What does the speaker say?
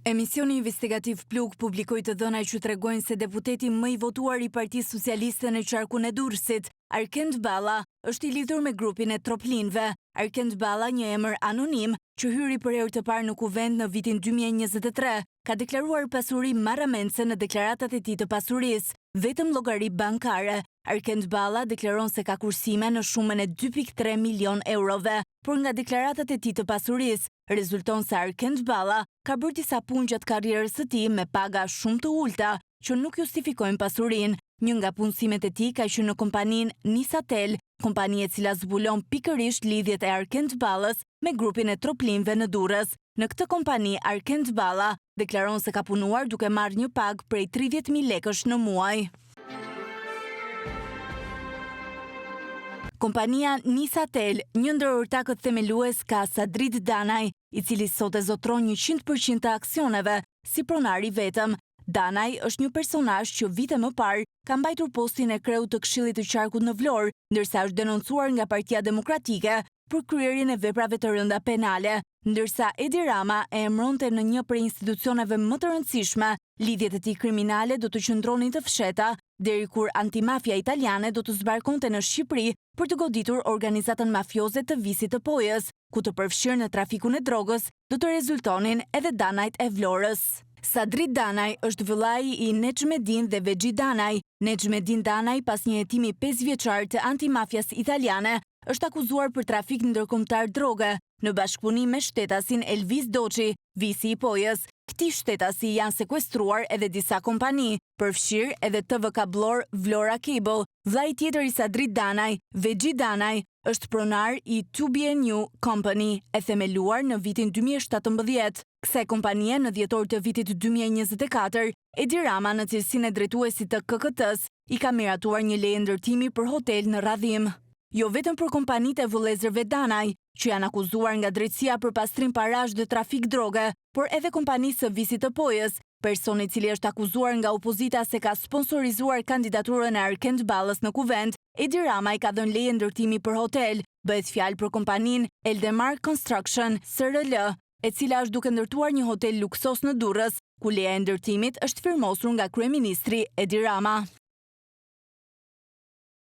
Emisioni investigativ Plug publikoi të dhëna që tregojnë se deputeti më i votuar i Partisë Socialiste në qarkun e Durrësit, Arkend Balla, është i lidhur me grupin e Troplinëve. Arkend Balla, një emër anonim, që hyri për herë të parë në Kuvend në vitin 2023, ka deklaruar pasuri marramendëse në deklaratat e tij të pasurisë, vetëm llogari bankare. Arkend Balla deklaron se ka kursime në shumën e 2.3 milion eurove, por nga deklaratat e tij të pasurisë, rezulton se Arkend Balla ka bërë disa punë gjatë karrierës së tij me paga shumë të ulëta, që nuk justifikojnë pasurinë. Një nga punësimet e tij ka qenë në kompaninë Nisatel, kompani e cila zbulon pikërisht lidhjet e Arkend Ballës me grupin e Troplinëve në Durrës. Në këtë kompani, Arkend Balla deklaron se ka punuar duke marrë një pagë prej 30.000 lekësh në muaj. Kompania Nisatel, një ndër ortakët themelues ka Sadrit Danaj, i cili sot e zotëron 100% të aksioneve, si pronar i vetëm. Danaj është një personazh që vite më parë ka mbajtur postin e kreut të Këshillit të Qarkut në Vlorë, ndërsa është denoncuar nga Partia Demokratike për kryerjen e veprave të rënda penale. Ndërsa Edi Rama e emëronte në një prej institucioneve më të rëndësishme, lidhjet e tij kriminale do të qëndronin të fshehta, deri kur antimafia italiane do të zbarkonte në Shqipëri për të goditur organizatën mafioze të Visit të Pojës, ku të përfshirë në trafikun e drogës do të rezultonin edhe Danajt e Vlorës. Sadrit Danaj është vëllai i Nexhmedin dhe Vexhi Danaj. Nexhmedin Danaj pas një hetimi pesëvjeçar të antimafias italiane është akuzuar për trafik ndërkombëtar droge, në bashkëpunim me shtetasin Elvis Doçi, Visi i Pojës. Këtij shtetasi i janë sekuestruar edhe disa kompani, përfshirë edhe TV Kabllor Vlora Cable. Vëllai tjetër i Sadrit Danaj, Vexhi Danaj, është pronar i 2BNU Company, e themeluar në vitin 2017. Kësaj kompanie në dhjetor të vitit 2024, Edi Rama në cilësinë e drejtuesit të KKT-së i ka miratuar një leje ndërtimi për hotel në Radhimë. Jo vetëm për kompanitë e vëllezërve Danaj, që janë akuzuar nga drejtësia për pastrim parash dhe trafik droge, por edhe kompanisë së Visit të Pojës, personi i cili është akuzuar nga opozita se ka sponsorizuar kandidaturën e Arkend Ballës në Kuvend, Edi Rama i ka dhënë leje ndërtimi për hotel. Bëhet fjalë për kompaninë Eldemar Construction, SRL, e cila është duke ndërtuar një hotel luksoz në Durrës, ku leja e ndërtimit është firmosur nga kryeministri Edi Rama.